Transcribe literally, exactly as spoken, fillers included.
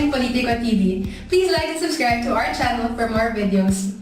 Politico T V. Please like and subscribe to our channel for more videos.